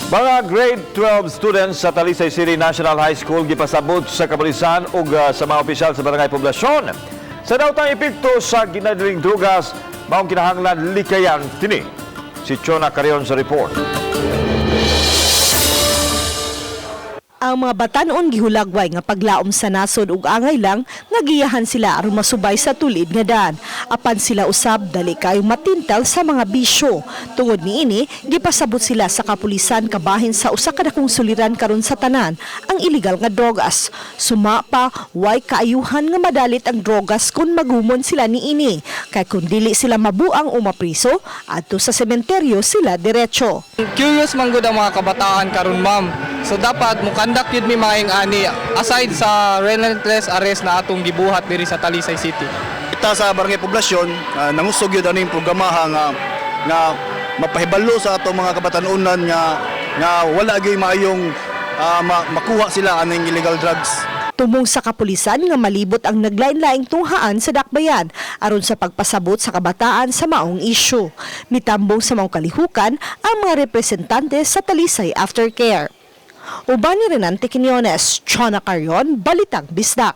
Mga Grade 12 students sa Talisay City National High School gipasabot sa kapulisan ug sa mga opisyal sa barangay poblasyon sa daotang epekto sa ginadiling drugas, maong kinahanglan likayan kini. Si Chona Carion sa report. Ang mga batanon gihulagway nga paglaom sa nasod ug angay lang nga giyahan sila aron masubay sa tulid nga daan. Apan sila usab dali kayo matintal sa mga bisyo. Tungod niini, gipasabot sila sa kapulisan kabahin sa usa ka dakong suliran karon sa tanan, ang illegal nga drogas. Suma pa, way kaayuhan nga madalit ang drogas kung magumon sila niini. Kay kung dili sila mabuang o mapriso, adto sa sementeryo sila diretso. Curious man gud ang mga kabataan karon, ma'am. So dapat mukandak yun mi mga ani aside sa relentless arrest na atong gibuhat diri sa Talisay City. Kita sa barangay poblasyon, nangusog yun ano yung programaha nga nga mapahibalo sa atong mga kabatanunan nga nga wala gyud maayong makuha sila aning illegal drugs. Tumong sa kapulisan nga malibot ang naglain-laing tunghaan sa dakbayan aron sa pagpasabot sa kabataan sa maong isyu. Mitambong sa maong kalihukan ang mga representante sa Talisay Aftercare. Uban ni Renante Quiñones, Chona Carion, Balitang Bisdak.